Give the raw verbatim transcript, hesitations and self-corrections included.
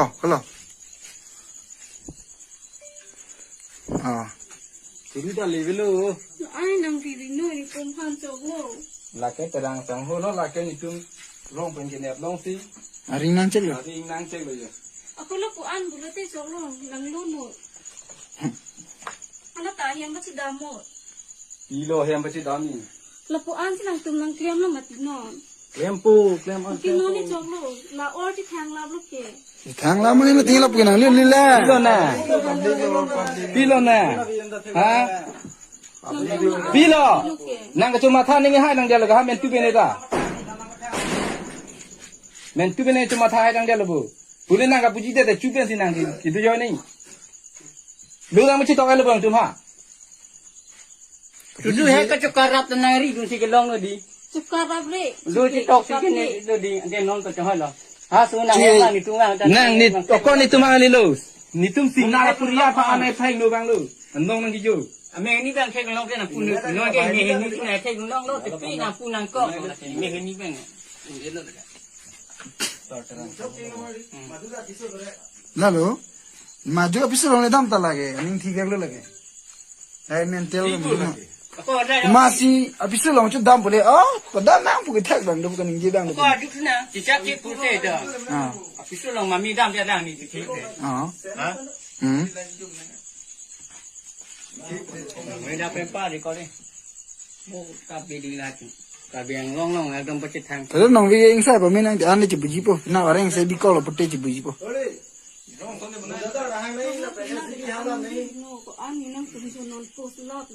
Oh, hello. Ah. Tiri ta levelo. Ai nang tiri no ni pum han choklo. Lake terang sang ho lo, lake nitum rong pen kenep long si. Aring nang chelo. Aring nang chelo ya. Ako lapu-an pulote choklo, nang lo no. Ala ta yang ka si damo. Pilo hem pachidam ni. Lapu-an si nangtum nangklem lo mati non. Klempo, klem an. Mati non ni choklo. La or si thang lap lo ke. Thang lap lo, thang lap ke nang lila. Pilo na. Pilo na. Ha? Nangtum la Pilo. Lo ke. Nang kachomatha ning hai nang dia laga ha mentu bene ta. Mentu bene chomatha hai nang dia labu. Pule nang kapuji te te chupen si nang ki, kitu jo ni. Lu nang machitok ai labu nangtum ha. Tutu he ka chokar rap ta nang ri dun si kelong lo di. Chokar rap le. Lu chitok si kene lo di, ante non ko chahai lo. Ha, su nang Chi- yang nang nitum nang ta Nang ni, nang okon nitum ang ni lo. Nitum si nang puriya pa anai phai lo bang lo. Andong nang kijo. Ame ni bang thek long ke nang pun, no ke me ni na thek long lo, tapi nang pun nang ko. Me ni bang. Lalo, maju apiso along le dam ta lake, aning thik lo lake. Hai mental lo muna. Ako ada. Masi apiso along chu dam pule, oh, padam nang pu kethak bang, do ka ningje bang. Ako aduk na, cicak ke pute do. Ah. Apiso along mami dam dia dang ni cicak. Ah. Ha? Hmm. Weda pepa di kore. Mo kapi di lagi. Kapi yang long long ekdom pachethang. Tadi nong vi yang saya pemenang di ane cibuji po. Na orang saya bikol pute cibuji po. No, ko ani nangtum so non post lot.